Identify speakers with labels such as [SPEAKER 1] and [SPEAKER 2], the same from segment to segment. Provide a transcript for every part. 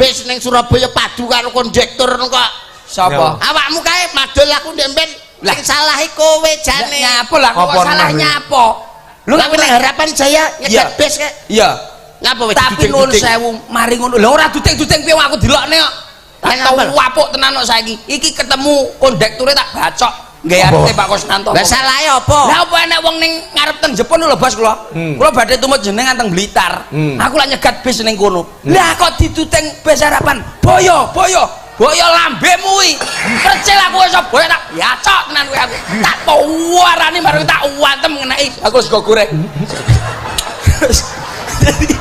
[SPEAKER 1] Bis ning Surabaya padu karo kondektur kok.
[SPEAKER 2] Sapa?
[SPEAKER 1] Awakmu kae madul aku ndek mben. Lah salah kowe jane.
[SPEAKER 2] Nyapa lah kok
[SPEAKER 3] Apa
[SPEAKER 2] salah
[SPEAKER 3] neh?
[SPEAKER 2] Nyapa? Lho,
[SPEAKER 1] Lah ning Harapan Jaya nyegat bis kae.
[SPEAKER 2] Iya.
[SPEAKER 1] Ngapa wis
[SPEAKER 2] Tapi nuwun sewu, mari ngono. Lah ora duting-duting piye aku dilokne kok.
[SPEAKER 1] Lah
[SPEAKER 2] Tak
[SPEAKER 1] ngapa?
[SPEAKER 2] wapuk tenan kok saiki. Iki ketemu kondekture tak bacok. Nggih
[SPEAKER 3] Apa?
[SPEAKER 2] arep Pak Kusnanto.
[SPEAKER 1] Lah salahe apa?
[SPEAKER 2] Lah apa enek wong ning ngarep teng Jepun lho Bos kula. Kula badhe tumut jenengan teng Blitar. Aku lak nyegat bis ning kono. Lah kok dituteng bis Harapan. Boyo, boyo. Boyo lambemu kuwi. Kecil aku iso boyo tak yacok tenan kuwi aku. Tak warani baru tak wantem ngeneki aku sego goreng.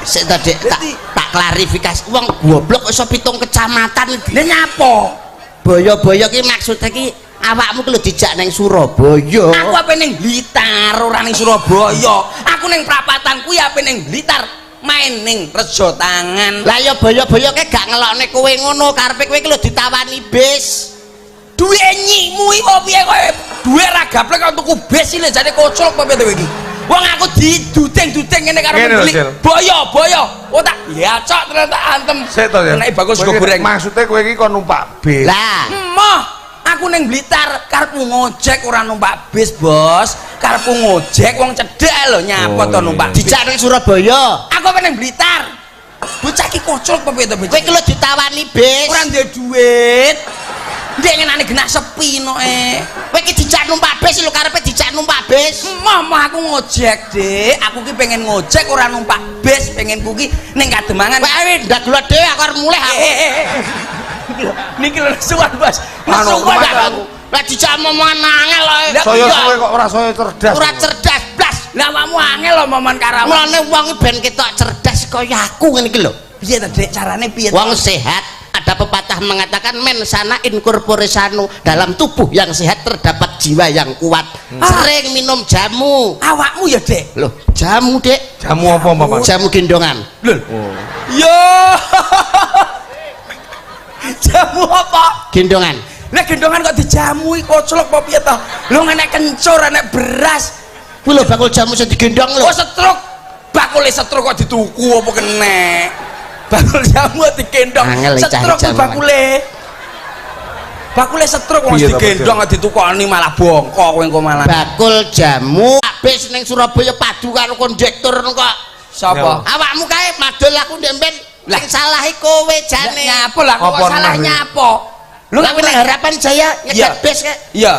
[SPEAKER 1] Sik ta Dik, tak klarifikasi. Wong goblok iso 7 kecamatan.
[SPEAKER 2] Lah nyapa?
[SPEAKER 1] Boyo-boyo ki maksudnya ki awakmu ki lho dijak ning Surabaya.
[SPEAKER 2] Aku ape ning Blitar ora ning Surabaya. Aku ning prapatan kuwi ape ning Blitar main ning Rejo Tangan.
[SPEAKER 1] Lah ya boyo-boyo ki gak ngelokne kowe ngono, karepe kowe ki lho ditawani bis.
[SPEAKER 2] Duwe nyikmu iki kok piye kowe? Duwe ra gaplek kok tuku bis iki lho jane koclok apa piye to iki? Wong aku diduding-duding ngene karo
[SPEAKER 3] Ngene lho,
[SPEAKER 2] pembeli.
[SPEAKER 3] Sil.
[SPEAKER 2] Boyo, boyo. Oh tak yacok tenan tak antem.
[SPEAKER 3] Sik to ya.
[SPEAKER 2] Nek bagus
[SPEAKER 3] Kowe
[SPEAKER 2] sego
[SPEAKER 3] iki
[SPEAKER 2] goreng.
[SPEAKER 3] Maksudnya kowe iki kon numpak bis.
[SPEAKER 1] Lah,
[SPEAKER 2] Emoh, aku ning Blitar karepku ngojek ora numpak bis, Bos. Karepku ngojek wong cedhek lho nyapa
[SPEAKER 3] Oh,
[SPEAKER 2] to numpak bis.
[SPEAKER 1] Dijak ning Surabaya.
[SPEAKER 2] Aku apa ning Blitar. Bocah iki koclok apa piye to
[SPEAKER 1] Kowe ki lho ditawani bis.
[SPEAKER 2] Ora duwe duit. Ndek ngenane genah sepi no eh.
[SPEAKER 1] Kowe ki dijak numpak bis lho, karepe dijak numpak bis.
[SPEAKER 2] Emoh, emoh aku ngojek, Dik. Aku ki pengen ngojek ora numpak bis, pengen ku ki ning Kademangan.
[SPEAKER 1] Kowe ae ndak gula dhewe aku arep mulih aku.
[SPEAKER 2] Niki lho nesuan, Bos.
[SPEAKER 3] Anu,
[SPEAKER 2] Nesuan
[SPEAKER 3] rumah
[SPEAKER 2] aku.
[SPEAKER 1] Lah dijak omongan angel kok.
[SPEAKER 2] Lah,
[SPEAKER 3] Saya
[SPEAKER 2] iya.
[SPEAKER 3] suwe kok ora saya cerdas.
[SPEAKER 1] Ora cerdas blas.
[SPEAKER 2] Lah awakmu angel lho momen karo awak.
[SPEAKER 1] Mulane wong iki ben ketok cerdas kaya aku ngene iki lho.
[SPEAKER 2] Piye to, Dik? Carane piye?
[SPEAKER 1] Wong sehat, ada pepatah mengatakan men sana in corpore sano, dalam tubuh yang sehat terdapat jiwa yang kuat. Sering minum jamu.
[SPEAKER 2] Awakmu ya, Dik.
[SPEAKER 1] Loh, jamu, Dik.
[SPEAKER 3] Jamu apa, Bapak?
[SPEAKER 1] Jamu gendongan.
[SPEAKER 2] Lho. Yo. Jamu apa?
[SPEAKER 1] Gendongan.
[SPEAKER 2] Lah gendongan kok dijamu iki koclok apa piye to? Lho enek kencur, enek beras.
[SPEAKER 1] Kuwi lho bakul jamu sing digendong lho.
[SPEAKER 2] Oh setruk. Bakule setruk kok dituku apa kenek? Bakul jamu digendong.
[SPEAKER 1] Angel iki cah
[SPEAKER 2] Setruk kuwi
[SPEAKER 1] jamu.
[SPEAKER 2] bakule. Bakule setruk wong
[SPEAKER 3] Piye to,
[SPEAKER 2] digendong kok ditukoni malah bongko kowe engko malah.
[SPEAKER 1] Bakul jamu bis ning Surabaya padu karo kondektur kok.
[SPEAKER 2] Sapa?
[SPEAKER 1] Awakmu kae madul aku ndek mben.
[SPEAKER 2] Lah
[SPEAKER 1] Sing salah kowe jane.
[SPEAKER 2] Nyapa lah kok
[SPEAKER 3] Apa
[SPEAKER 2] salah
[SPEAKER 3] neh?
[SPEAKER 2] nyapa? Lho
[SPEAKER 1] Lah ning Harapan Jaya
[SPEAKER 2] Iya.
[SPEAKER 1] nyegat bis kae.
[SPEAKER 2] Iya.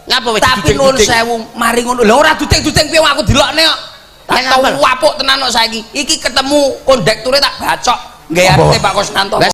[SPEAKER 1] Ngapa wis
[SPEAKER 2] Tapi nuwun sewu, mari ngono. Lah ora duting-duting piye aku dilokne kok.
[SPEAKER 1] Lah
[SPEAKER 2] Tak
[SPEAKER 1] ngapa?
[SPEAKER 2] wapuk tenan kok saiki. Iki ketemu kondekture tak bacok. Nggih
[SPEAKER 3] Apa?
[SPEAKER 2] arep Pak Kusnanto.
[SPEAKER 1] Lah